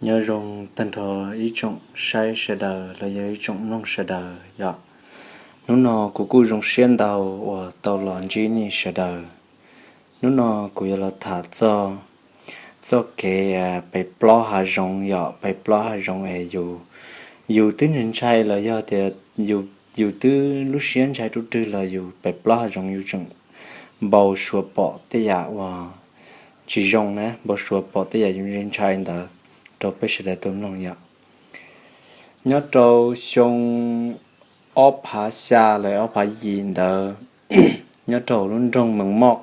Nyob zoo tag nrho ib tsoom saib sawv daws los yog ib tsoom mloog sawv daws yom. Hnub no kuv kuj zoo siab ntau uas tau los ntsib nej sawv daws. Hnub no kuv yuav los tham txog txoj kev pes plob hav zoov yom, pes plob hav zoov es yus, yus twb ntshai ntshai los yog tias yus, yus twb lub siab ntshai rub rwg los yus pes plob hav zoov yus tseem npau suav pom tej yam uas tsis zoo na, npau suav pom tej yam yus ntshai ntawd rau peb sawv daws tau mloog yom. Nyob rau xyoo ob phav xya los ob phav yim ntawd, nyob rau lub nroog Mees Moj,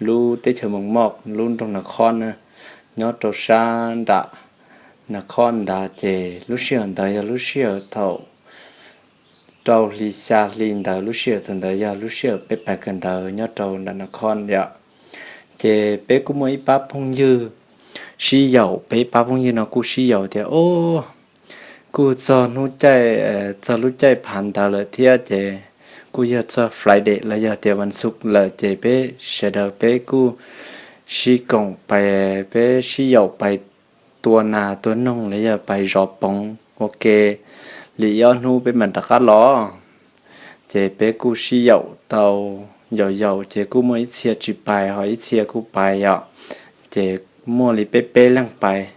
lub teb chaws Mees Moj, lub nroog Nas Khob na, nyob rau sab nram Nas Khob nrad, ces lub sij hawm ntawd yog lub sij hawm thaum rau hli xya hli ntawd, lub sij hawm thaum ntawd yog lub sij hawm peb pais kawm ntawv nyob rau nram Nas Khob yom. Ces peb kuj muaj ib pab phooj ywg sib yaum, peb ib pab phooj ywg no kuj sib yaum tias, o, kuj txog hnub caij, txog lub caij phav ntawd lawm thiab ces kuj yog txog Friday los yog tias vas xuv lawm ces peb sawv daws peb kuj sib koom pais, peb sib yaum pais tua nas tua noog los yog pais zov poov ua ke li ob hnub peb mam rov qab los. Ces peb kuj sib yaum tau, yaum yaum ces kuj muaj ib txhia tsis pais ho ib txhia kuj pais yom. Ces muaj li peb peb leeg pais,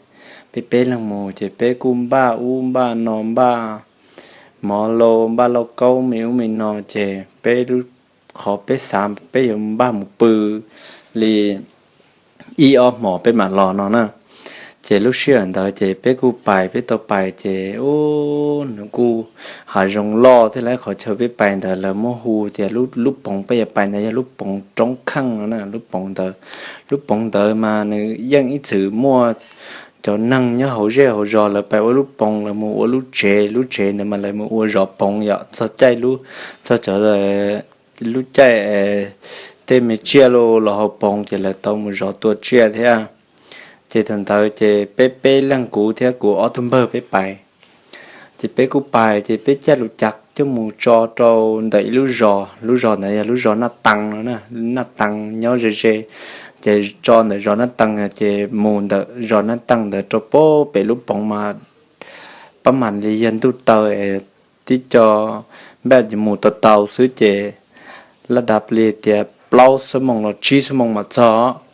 peb peb leeg mus ces peb kuj npaj ub npaj no, npaj mov lauj, npaj lauj kaub me ub me no, ces peb lub, qhov peb xav peb yuav npaj mus pw li ib ob hmos peb mam los no na. Ces lub sij hawm ntawd ces peb kuj pais, peb tau pais ces, u, nws kuj hav zoov loj thiab lawv qhov chaw peb pais ntawd lawv muab hu tias lub, lub poov peb yuav pais ntawd yog lub poov roob kheej no na, lub poov ntawd. Lub poov ntawd mas nws yeej ib txwm muaj cov neeg nyob hauv zej hauv zos lawv pais ua lub poov, lawv mus ua lub tsev, lub tsev ntawd mas lawv mus ua zov poov yom, txog caij lub, txog cov lub caij tej me tsiaj los hauv poov ces lawv tau mus zov tua tsiaj thiab. Ces thaum ntawd ces peb peb leeg, kuv thiab kuv ob tug npawg peb pais. Ces peb kuj pais ces peb caij lus cav coj mus tso rau ntawm ib lub zos, lub zos ntawd yog lub zos Naj Tee no, Naj Tee nyob ze ze. Ces tso ntawm zos Naj Tee ces mus ntawm zos Naj Tee ntawd rau pem lub poov mas pab mam li yog ntuj taw es tib co npaj mus tau tau xwb ces laj dab pli tias plaub xuab moos los tsib xuab moos mam txog.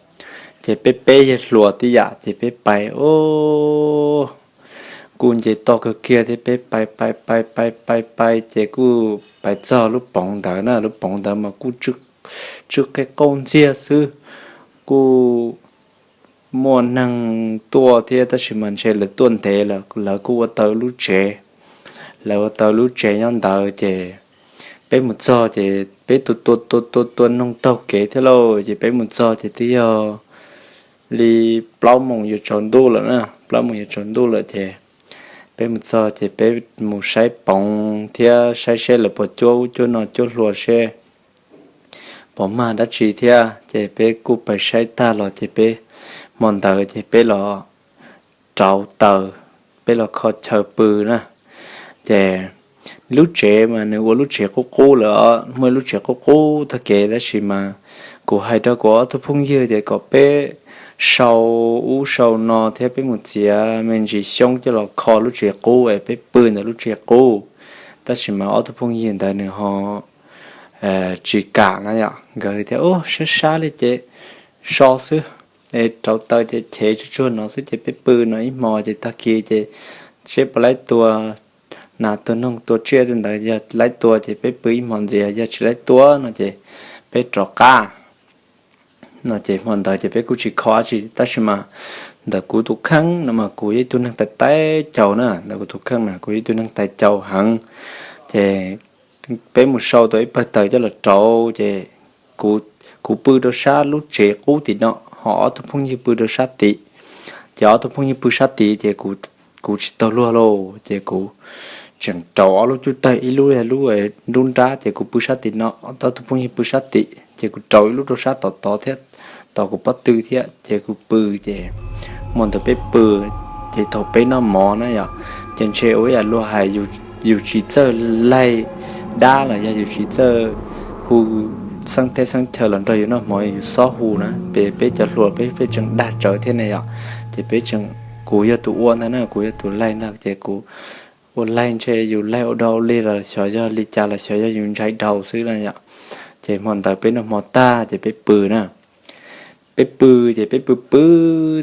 Ces peb peb yawg hluas tib yam ces peb pais, o, kuj nce toj kawg kiag thiab peb pais pais pais pais pais pais ces kuj pais txog lub poov ntawd na, lub poov ntawd mas kuj tsw qe qauj ntxiag xwb. Kuj muaj neeg tuaj thiab tab sis mas ntshe lawv tuaj ntev lawm, lawv kuj ua tau lub tsev, lawv ua tau lub tsev nyob ntawd ces peb mus txog ces peb tua tua tua tua tua noog taug kev thiab lauj, ces peb mus txog ces twb yog li plaub moos yuav tsaus ntuj lawm na, plaub moos yuav tsaus ntuj lawm ces peb mus txog ces peb mus saib poov thiab saib seb lawv puas cuab ub cuab no cuab hlua seb puas mag dab tsi thiab. Ces peb kuj pais saib tag los ces peb hmo ntawd ces peb los rauv taws, peb los kho chaw pw na. Ces lub tsev mas nws ua lub tsev qub qub lawm, muaj lub tsev qub qub tag kev tab sis mas kuv hais rau kuv ob tug phooj ywg tias kom peb sau ub sau no thiab peb mus txiav me ntsis xyoob coj los kho lub tsev qub es peb pw ntawm lub tsev qub. Tab sis mas ob tug phooj ywg ntawd nws ho tsis kam na yom, nkawd tias, u, sab sab li ces so xwb, es rauv taws ces chev tsuag tsuag no xwb ces peb pw no ib hmo ces tag kis ces seb puas laib tua nas tua noog tua tsiaj tej ntawd, yog laib tua ces peb pw ib hmo ntxiv, yog tsis laib tua no ces peb rov qab no. Ces hmo ntawd ces peb kuj tsis kho dab tsi tab sis mas ntawm kuv tus kheej no mas kuv yog ib tug neeg tais tais caus na, ntawm kuv tus kheej mas kuv yog ib tug neeg tais caus heev. Ces peb mus sau tau ib pawg taws coj los rauv ces kuv pw rau sab lub tsev qub tim no, ho ob tug phooj ywg pw rau sab tim. Ces ob tug phooj ywg pw sab tid ces kuv tsis taug luag lauj, ces kuv tseem rauv ob lub cub tawg, ib lub yog lub nruab nrab, ces kuv pw sab tim no, ob tug phooj ywg pw sab tim, ces kuv rauv ib lub rau sab tom tod thiab, tom kuv pob tw thiab, ces kuv pw. Ces hmo ntawd peb pw, ces thaum peb noj mov na yom, ces ntshe ua ib yam luag hais, yus tsis txawj laig dab los yog yus tsis txawj hu xeeb teb xeeb chaw los nrog yus noj mov, yus xob hu na, peb cov hluas peb pheej tseem dag tsawv thiab ne yom, ces peb tseem kuv yog tus ua ntag na, kuv yog tus laig ntag ces kuv ua laig ntshe yus laig ua dog ua dig los xyov yog li cas los xyov yog yus ntshai dhau xwb na yom. Ces hmo ntawd peb noj hmo tag ces peb pw na. Peb pw ces peb pw pw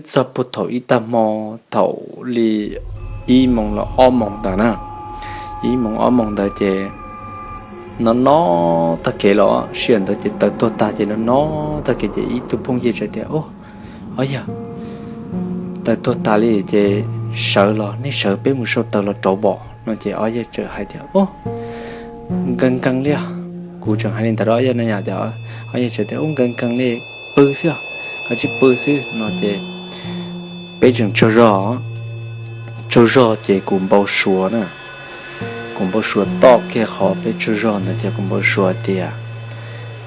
txog puag thaum ib tag hmo, thaum li ib moos los ob moos ntawd na. Ib moos ob moos ntawd ces no no tag kev los sij hawm ntawd ces taws tuag tag ces no no tag kev ces ib tug phooj ywg txawm tias, Ob yawg, taws tuag tas li ces sawv los, nej sawv peb mus sau taws los rauv pom no ces ob yawg txawm hais tias, Nkees nkees li. Kuv tseem hais li ntawd rau ob yawg na yom, ob yawg txawm tias, Ub, nkees nkees li, pw xwb, koj tsis pw xwb no ces peb tseem tsaug zog, tsaug zog ces kuv npau suav na, kuv npau suav toj kiag qhov peb tsaug zog ntawd ces kuv npau suav tias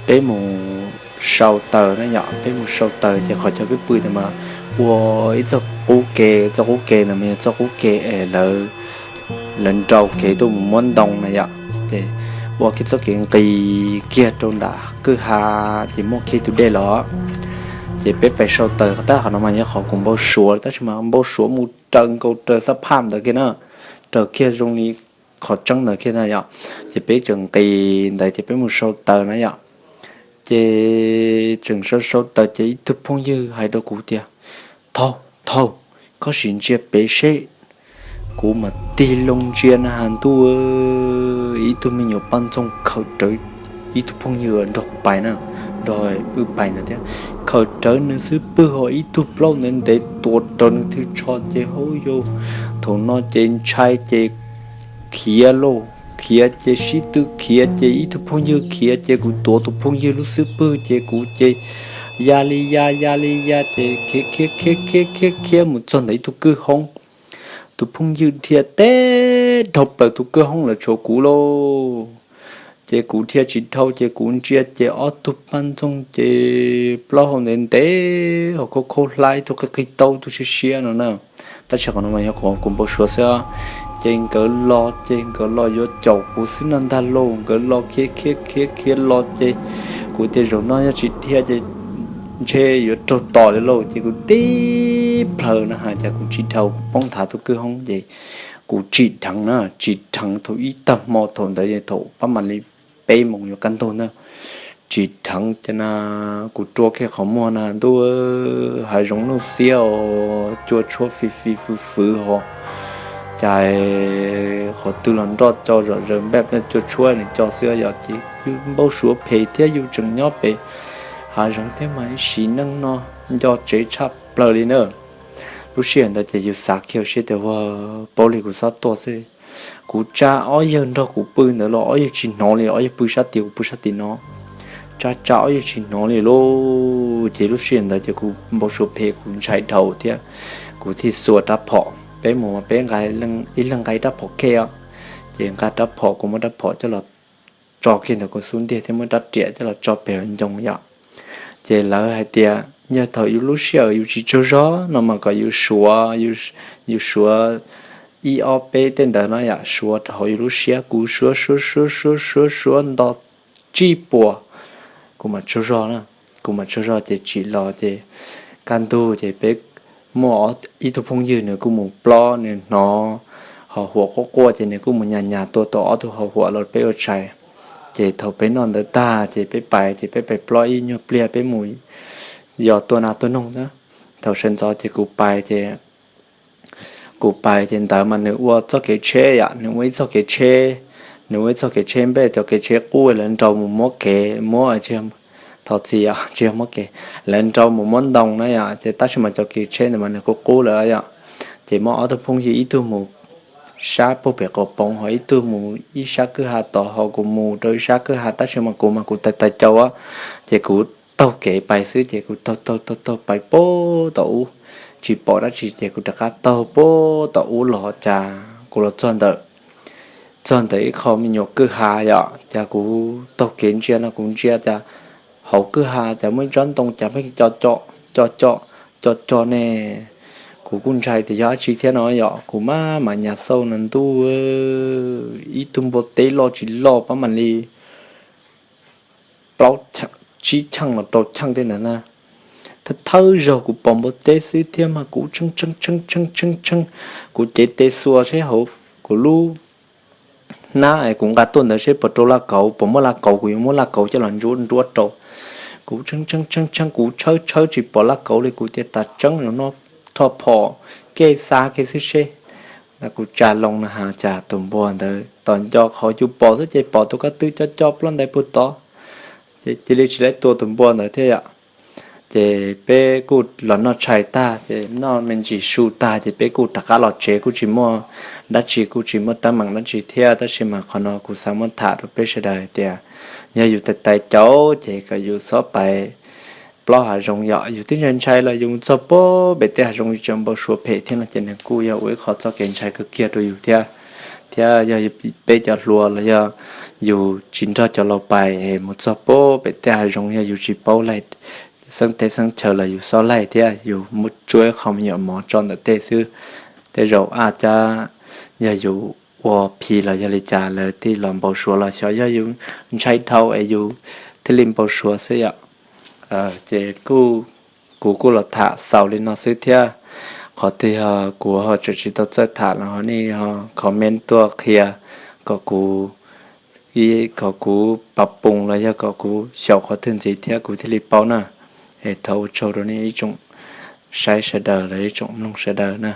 peb mus sau taws na yom, peb mus sau taws ces qhov chaw peb pw ntawd mas ua ib txoj qub ke, txoj qub ke ntawd mas yog txoj qub ke es lawv, lawv nrau kev tuaj mus muab ntoo na yom, ces ua kiag txoj kev nqis kiag rau nram kwj ha ces muaj kiag tus dej los. Ces peb pais sau taws tab, qhov no mas yog qhov kuv npau suav tab sis mas npau suav mus raws nkaus raws xab phaj ntawd kiag na, raws kiag zoo li qhov tseeb ntawd kiag na yom. Ces peb tseem nqis ntawd ces peb mus sau taws na yom. Ces tseem sau sau taws ces ib tug phooj ywg hais rau kuv tias, Thauj, thauj, koj sim ntsia pem seb. Kuv mas tig loo ntsia na has ntuj, ib tug me nyuam poj ntxoog khaws rawv, ib tug phooj ywg nrog kuv pais na, nrog wb pais ntawd thiab, khaws rawv nws xub pwg ho ib tug plaub ntev ntev tuav rawv nws thwj tsho ces hauv yau, thaum no ces ntshai ces khiav lauj, khiav ces sib tw khiav ces ib tug phooj ywg khiav ces kuv tuav tus phooj ywg lub xub pwg ces kuv ces ya li ya ya li ya ces khiav khiav khiav khiav khiav khiav mus txog ntawm ib tug kwj hoob. Tus phooj ywg dhia teb dhau plaws tus kwj hoob lawm tshuav kuv lauj. Ces kuv dhia tsis dhau ces kuv ntsia ces ob tug poj ntxoog ces plaub hau ntev ntev ho khaub khaub hlab, ib tug qi qi taub ib tug siab siab no na. Tab sis qhov no mas yog qhov kuv npau suav xwb. Ces nkawd los ces nkawd los yuav caum kuv xwb no ntag lauj. Nkawd los khiav khiav khiav khiav los ces kuv tias zaum no yog tsis dhia ces ntshe yuav raug tom li lauj ces kuv tib plhaws no hais cas kuv tsis dhau, kuv poob nthav tus kwj hoob ces kuv tsim dheev na, tsim dheev thaum ib tag hmo thaum ntawd thaum pab mam li peb moos yuav kaj ntug ntag. Tsim dheev ces na kuv rua kiag qhov muag na ntuj, hav zoov nuj xiab os, cua tshuab fis fis fwv fwv ho, cas qhov twg los nroj co zom zaws npaj cua tshuab nws co xwb yom. Ces yus npau suav phem thiab yus tseem nyob pem hav zoov thiab mas ib sim neej no nco tsev tshaj plaws li na. Lub sij hawm ntawd ces yus xav kiag siab tias ua paub li kuv xob tuag xwb. Kuv tsa ob yawg nrog kuv pw ntawd los ob yawg tsis hnov li, ob yawg pw sab tid kuv pw sab tim no, tsa tsa ob yawg tsis hnov li lauj. Ces lub sij hawm ntawd ces kuv npau suav phem kuv ntshai dhau thiab kuv thiaj xuas rab phom, peb mus peb nqa, ib leeg nqa ib rab phom khej os. Ces nqa rab phom, kuv muab rab phom coj los tso kiag ntawm kuv xub ntiag thiab muab rab riam coj los tso pem hauv ncoo yom. Ces lawv hais tias yog thaum yus lub sij hawm yus tsis tsaug zog no mas kom yus suav, yus suav ib ob peb tej ntawd no yom, suav rau hauv yus lub siab. Kuv suav suav suav suav suav suav nto tsib puas, kuv mam tsaug zog na, kuv mam tsaug zog ces tsim los ces kaj ntug ces peb muaj ib tug phooj ywg nws kuj mus plob, nws hnov ho huam quaj quaj ces nws kuj mus nyas nyas tua tau ob tug ho huam los peb ua tshais. Ces thaum peb noj ntawd tag ces peb pais, ces peb pais plob ib nyuag pliag peb mus yos tua nas tua noog na. Thaum sawv ntxov ces kuv pais ces kuv pais ces ntawd mas nws ua txoj kev tsheb yom, nws ua ib txoj kev tsheb, nws ua ib txoj kev tsheb npej cov kev tsheb qub lawv nrau mus muab kev muab, thov txim os, tsis yog muab kev, lawv nrau mus muab ntoo na yom. Ces tab sis mas cov kev tsheb ntawd mas nws qub qub lawm yom. Ces muab ob tug phooj ywg ib tug mus sab puag pem qaum poov ho ib tug mus ib sab kwj ha tod ho kuv mus rau ib sab kwj ha, tab sis mas kuv mas kuv tais tais cau, ces kuv taug kev pais xwb ces kuv taug taug taug taug pais puag tom ub, tsis pom dab tsi ces kuv rov qab taug puag tom ub los cas kuv los txog ntawm, txog ntawm ib qho me nyuam kwj ha yom. Cas kuv taug kev ntsia no kuv ntsia cas hauv kwj ha cas muaj ib tsob ntoo cas pheej co co co co co ne. Kuv kuj ntshai tias yog dab tsi thiab no yom, kuv maj mam nyas xauj no ntuj, ib tug npua teb loj tsis loj pab mam li plaub tsib cheej los rau cheej tej ntawd na. thawj thawj zaug kuv pom npua teb xwb thiab mas kuv tshee tshee tshee tshee tshee tshee, kuv cev tes xuas seb hauv kuv lub hnab es kuv nqa tuaj ntawd seb puas rau laj kauv, puas muaj laj kauv, kuv yuav muab laj kauv coj los nruab nruab rau. Kuv tshee tshee tshee tshee, kuv tshawb tshawb tsis pom laj kauv li, kuv thiaj tas tseeb no, rho phom kej xav kiag xwb seb. Kuv tsa loo no has cas tus npua ntawd tos nco qhov yus pom xwb ces pom tus kab twb coj coj plaub ntais puag tod, ces cia li tsis tau tua tus npua ntawd thiab yom. Ces peb kuj los noj tshais tag ces noj me ntsis su tag ces peb kuj rov qab los tsev, kuj tsis muaj dab tsi, kuj tsis muaj teeb meem dab tsi thiab, tab sis mas qhov no kuv xav muab tham rau peb sawv daws hais tias yog yus tais tais caum ces kom yus txhob pais plaub hav zoov yom. Yus twb ntshai ntshai los yus mus txog puag pem tej hav zoov yus tseem npau suav phem thiab no ces nws kuj yog ua ib qho txoj kev ntshai kawg kiag rau yus thiab. Thiab yog peb cov hluas los yog yus tsis nrog cov laus pais es mus txog puag pem tej hav zoov yog yus tsis paub laig xeeb teb xeeb chaw los yus xob laig thiab yus muab tsuab ib qho me nyuam mov tso ntawm tej xwb, tej zaum a cab yog yus ua phi los yog li cas lawv thiaj los npau suav los xyov yog yus ntshai dhau es yus thiaj li npau suav xwb yom. Ces kuv kuj los tham xaus li no xwb thiab. Qhov twg yog kuv ho tseem tsis tau txawj tham los nej ho comment tuaj qhia kom kuv, kom kuv pab poo los yog kom kuv xyaum qhov twg ntxiv thiab kuv thiaj li paub na. Es thov ua tsaug rau nej ib tsoom saib sawv daws los ib tsoom mloog sawv daws na.